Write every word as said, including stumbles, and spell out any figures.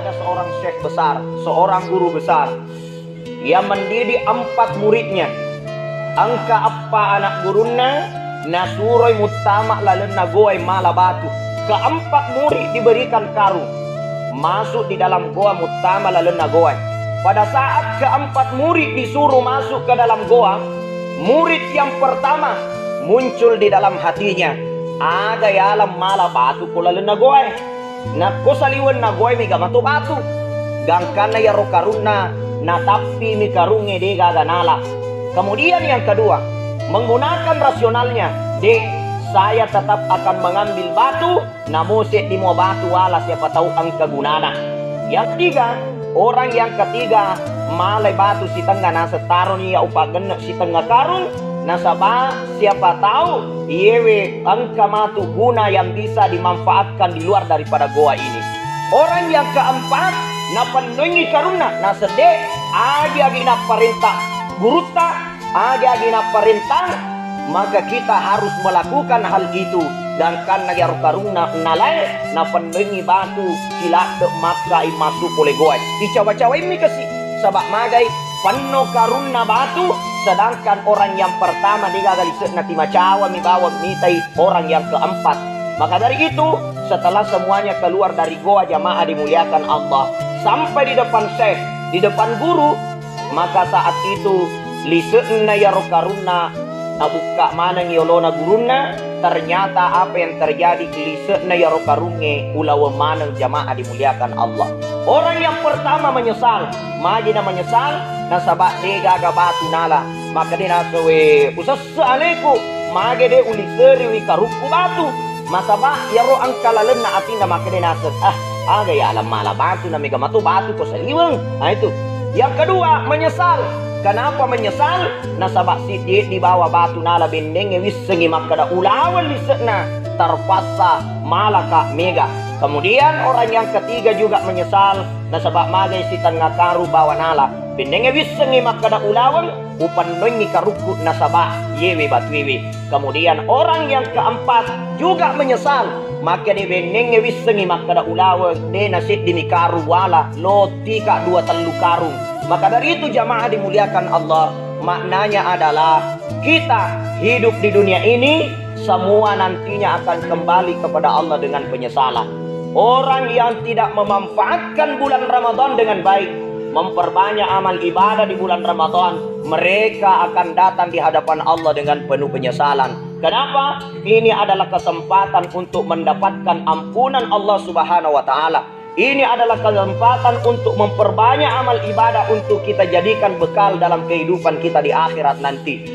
Ada seorang syekh besar, seorang guru besar yang mendidik empat muridnya. Engka eppa anak gurunna nasuroi muttama lalenna goae mala batu. Keempat murid diberikan karung, masuk di dalam goa, muttama lalenna goae. Pada saat keempat murid disuruh masuk ke dalam goa, murid yang pertama muncul di dalam hatinya, aga yaleng mala batu ko lalenna goae. Nakko saliwenna goae mega mato batu. Gangkanna iyaro karunna, natappimi karungnge, de gaga nala. Kemudian yang kedua, menggunakan rasionalnya, de, saya tetap akan mengambil batu, namo seddi mua batu wala, siapa tahu engka gunana. Yang ketiga, orang yang ketiga malai batu sitengnga naseng, taroni iya upaggenne sitengnga karung, nasaba siapa tahu iyewe engka matu guna yang bisa dimanfaatkan di luar daripada goa ini. Orang yang keempat, napennoingi karunna, naseng, de, agi-agi napparenta gurutta, agi-agi napparentang, maka kita harus melakukan hal itu. Gangkanna iyaro karunna nalae, napennoingi batu siladde makkai massu pole goae. Icawa-cawaimmi kasi, saba magai penno karunna batu, sedangkan orang yang pertama degaga lise'na, timacawami bawang mitai orang yang keempat. Maka dari itu, setelah semuanya keluar dari goa, jamaah dimuliakan Allah, sampai di depan syekh, di depan guru, maka saat itu lise'na iyaro karunna nabukka maneng yolona gurunna. Ternyata apa yang terjadi, lise'na iyaro karungnge ulaweng maneng, jamaah dimuliakan Allah. Orang yang pertama menyesal, magi na menyesal, nasaba degaga batu nala. Makkeda naseng, we, usesse aleku, mage de uliseriwi karukku batu. Masaba iyaro engka lalenna atinna makkeda naseng, ah, aga yaleng mala batu, na mega mato batu ko saliweng. Nah, itu. Yang kedua, menyesal. Kenapa menyesal? Nasaba siddi dibawa batu nala, bennengnge wissengngi makkeda ulaweng lise'na, terpaksa malaka mega. Kemudian orang yang ketiga juga menyesal, nasaba magai sitengnga karung bawa nala, bennengnge wissengngi makkeda ulaweng, upennoingngi karukku nasaba yewe batuewe. Kemudian orang yang keempat juga menyesal, makkeda bennengnge wissengngi makkeda ulaweng, de naseddimi karung wala, lottika dua tellu karung. Maka dari itu, jamaah dimuliakan Allah, maknanya adalah kita hidup di dunia ini, semua nantinya akan kembali kepada Allah dengan penyesalan. Orang yang tidak memanfaatkan bulan Ramadan dengan baik, memperbanyak amal ibadah di bulan Ramadan, mereka akan datang di hadapan Allah dengan penuh penyesalan. Kenapa? Ini adalah kesempatan untuk mendapatkan ampunan Allah Subhanahu wa Ta'ala. Ini adalah kesempatan untuk memperbanyak amal ibadah untuk kita jadikan bekal dalam kehidupan kita di akhirat nanti.